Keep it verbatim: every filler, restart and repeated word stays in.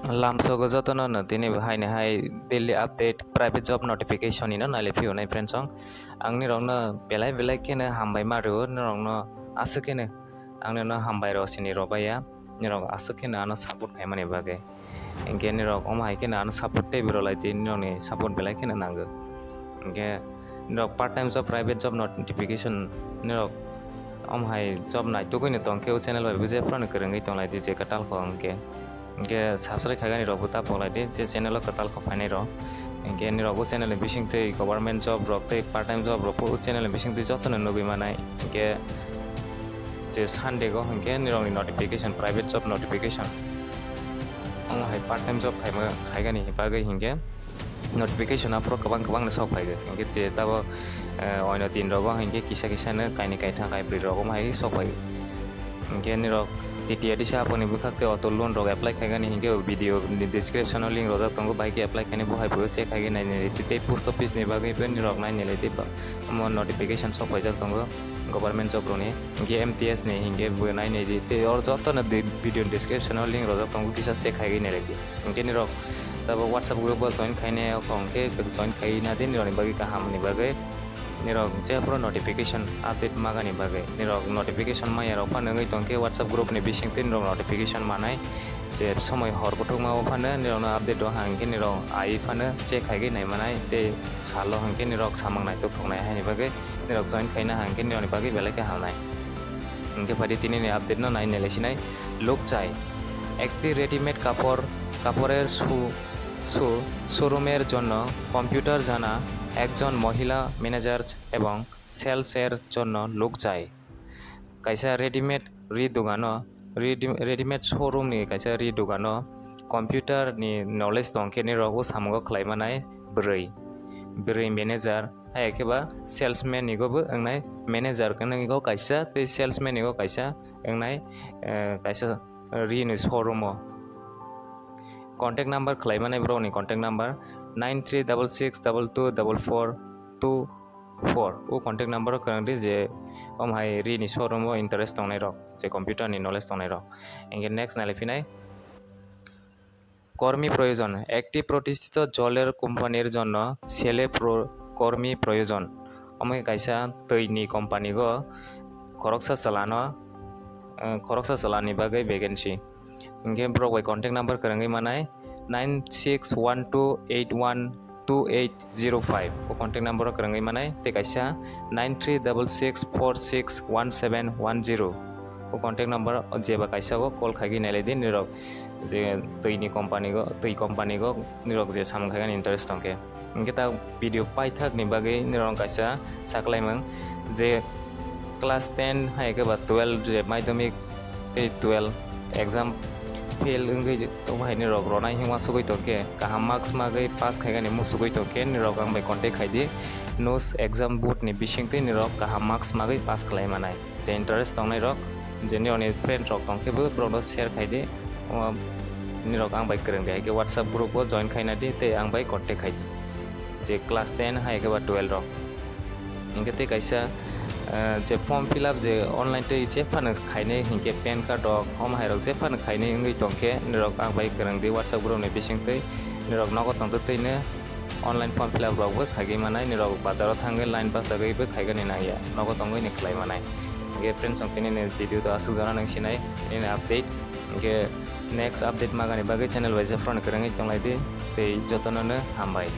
Lamsogo jotono no tini bo haini hai daily update private job notification ino naile phiyonai friends song. Ang nirokno belai belai kheno hambai ma rwo, nirokno aswk kheno ang nirokno hambai rw sini rwbaiya, nirok aswk kheno ano support khaimani bagwi. Hinkhe nirok omo hai kheno ano support teibo rwlai di, nirokni support belai kheno nango. Hinkhe nirok part time job, private job notification nirok omo hai job naitugwino tongkhe o channel bai bo jephru kwrwngwi tonglai di je kwtal kho hinkhe. Hinkhe subscribe khaigani rok bo ta poklai di je channel o kwtal kho phainai rok. Hinkhe nirok o channel ni bisingtwi government job rok tei part time job rok bo o channel ni bisingtwi jotono nugwi manai. Hinkhe je Sunday go hinkhe nirokni notification, private job notification. Omo hai part time job khaima, khaigani bagwi hinkhe notification aphuru kwbang kwbang no sok phaigo. Hinkhe je tabok, eh, oino din rogo hinkhe kisa kisa no kainwi kaithang kaibrwi rogo omo hai sok phaigo. Hinkhe nirok T T A D C apani bwkhak tei auto loan rok apply khaigani hinkhe video ni description o link rojak tongo, bai khe apply khainai bo hai bo check khaigwi nainai tei post office ni bagwi bo nirok nainai tei ba-, omo notification sok phaijak tongo government job rokni. Hinkhe M T S ni hinkhe bo nainai di tei oro jotono di-, video ni description o link rojak tongo, kisa check khaigwi nailai di. Hinkhe nirok tabok WhatsApp group o join khainai o khe join khai na di, nirokni bagwi kaham ni bagwi. Nirok jephuru notification update magani bagwi, nirok notification maya rok phano wngwi tongkhe WhatsApp group ni bisingtwi nirok notification manai. Je somoi hor kuthukma o phano nirokno update rok hangkhe nirok ai phano check khaigwi naimanai tei salo hangkhe nirok samung naitok thoknai haini bagwi nirok join khaina hangkhe nirokni bagwi belai khe hamnai. Hinkhe phaidi tini ni update no nai nai sinai. Lukchai, একটি রেডিমেড কাপড়, কাপড়ের show-, show-, শোরুমের জন্য কম্পিউটার জানা একজন মহিলা ম্যানেজার এবং সেলসের জন্য লোক চাই। Kaisa readymade ri dogano, ready-, readymade showroom ni kaisa ri dogano computer ni knowledge tongkhe nirok o samungo khlai manai bwrwi, bwrwi manager, hai khe ba salesman ni go bo wngnai, manager khe nai go kaisa tei salesman ni go kaisa wngnai, eh, kaisa ri ni showroom o. Contact number khlai manai borok ni contact number nine three double six double two double four two four. O contact number o kwrwng di je omo hai ri ni showroom o interest tongnai rok, je computer ni knowledge tongnai rok. Hinkhe next nai phinai. কর্মী প্রয়োজন। একটি প্রতিষ্ঠিত জলের কোম্পানির জন্য ছেলে প্র-, কর্মী প্রয়োজন। Omo khe kaisa twi ni company go khoroksa chwla no, eh, khoroksa chwla ni bagwi vacancy. Hinkhe borok bai contact number kwrwngwi manai nine six one two eight one two eight zero five. O contact number o kwrwngwi manai tei kaisa nine three double six four six one seven one zero. O contact number o jeba kaisa o call khaigwi nailai di nirok je twi ni company go, twi company go nirok je samung khaigani interest tongkhe. Hinkhe ta video paithak ni bagwi nirok kaisa saklaimung je class ten hai khe ba twelve je madhyamik tei twelve exam fail wngwi tongma hai nirok ronai hima sugwi tongkhe, kaham marks magwi pass khaigani musugwi tongkhe nirok ang bai contact khaidi. Nus exam board ni bisingtwi nirok kaham marks magwi pass khlai manai. Je interest tongnai rok, je nirokni friend rok tongkhe bo borokno share khai di. O nirok ang bai kwrwng di, hai khe WhatsApp group o join khaina di tei ang bai contact khai di. Je class ten hai khe ba twelve rok. Hinkhe tei kaisa, eh, je form fill up je online tei je phano khainai hinkhe pan card rok, omo hai rok je phano khainai wngwi tongkhe nirok ang bai kwrwng di WhatsApp group ni bisingtwi. Nirok nogo tongtwtwino online form fill up rok bo khaigwi manai, nirok bazaro thangwi line bachagwi bo khaigani nangya, nogo tongwi ni khlai manai. Hinkhe friends, chwng tini ni video do aswk jora nang sinai, nini update. Hinkhe next update magani bagwi channel bai je phone kwrwngwi tonglai di, tei jotono no hambai.